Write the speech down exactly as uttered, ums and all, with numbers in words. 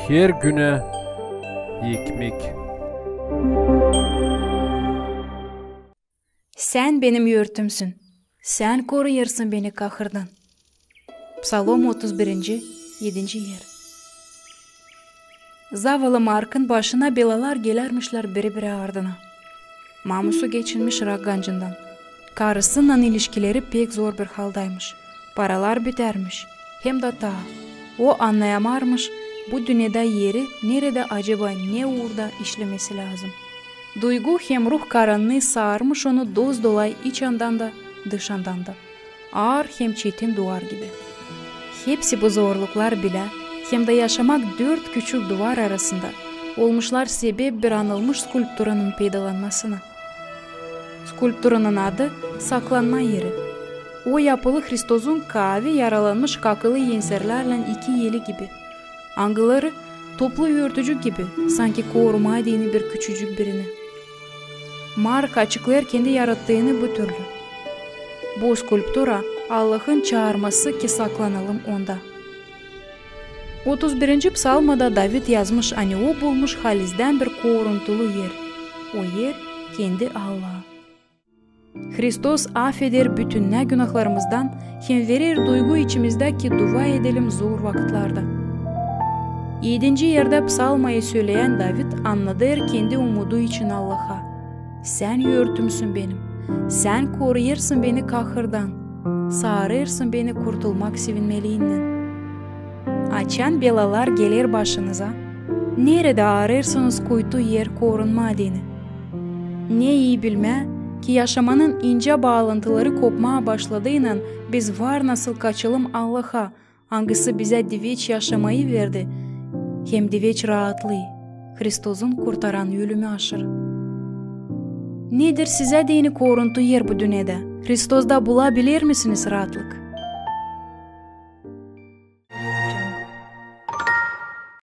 Her günä ekmek. Sän benim örtümsün, sän koruyêrsın beni kahırdan. Psalom otuz birinci, edinci er. Zavallı Markın başına belalar gelärmişlär biri-biri ardına. Mamusu geçinmiş rak gancından. Karısınnan ilişkileri pek zor bir haldaymış. Paralar bitärmiş. Hem dä taa. O annayamêêrmış, bu dünnedä eri neredä acaba, ne uurda işlemesi lääzım. Duygu hem ruh karannıı saarmış onu doz-dolay içandan da, dışandan da. Aar hem çetin duvar gibi. Hepsi bu zorluklar bilä hem dä yaşamak dört küçük duvar arasında olmuşlar sebep bir anılmış skulpturanın peydalanmasına. Skulpturanın adı Saklanma eri. O yapılı Hristozun kaavi yaralanmış kakılı enserlärlän iki eli gibi. Angıları toplu örtücük gibi, sanki korumaa deyni bir küçücük birini. Mark açıklêêr kendi yarattıını bu türlü. Bu skulptura Allahın çaarması, ki saklanalım Onda. Otuz birinci psalmada David yazmış, ani o bulmuş halizdän bir koruntulu er. O er, kendi Allahı. Hristos afeder bütünnä günahlarımızdan hem verer duygu içimizdä, ki dua edelim zor vakıtlarda. Edinci erdä psalmayı söleyän David annadêr kendi umudu için Allaha. Sän örtümsün benim. Sän koruyêrsın beni kahırdan. Saarêrsın beni kurtulmak sevinmeliinnän. Açan belalar geler başınıza, neredä aarêrsınız kuytu er korunmaa deyni? Ne ii bilmää, ki yaşamanın incä baalantıları kopmaa başladıynan biz var nasıl kaçalım Allaha, angısı bizä diveç yaşamayı verdi, hem diveç raatlıı, Hristozun kurtaran ölümü aşırı. Nedir sizä deyni koruntu er bu dünnedä? Hristozda bulabilermisiniz raatlık?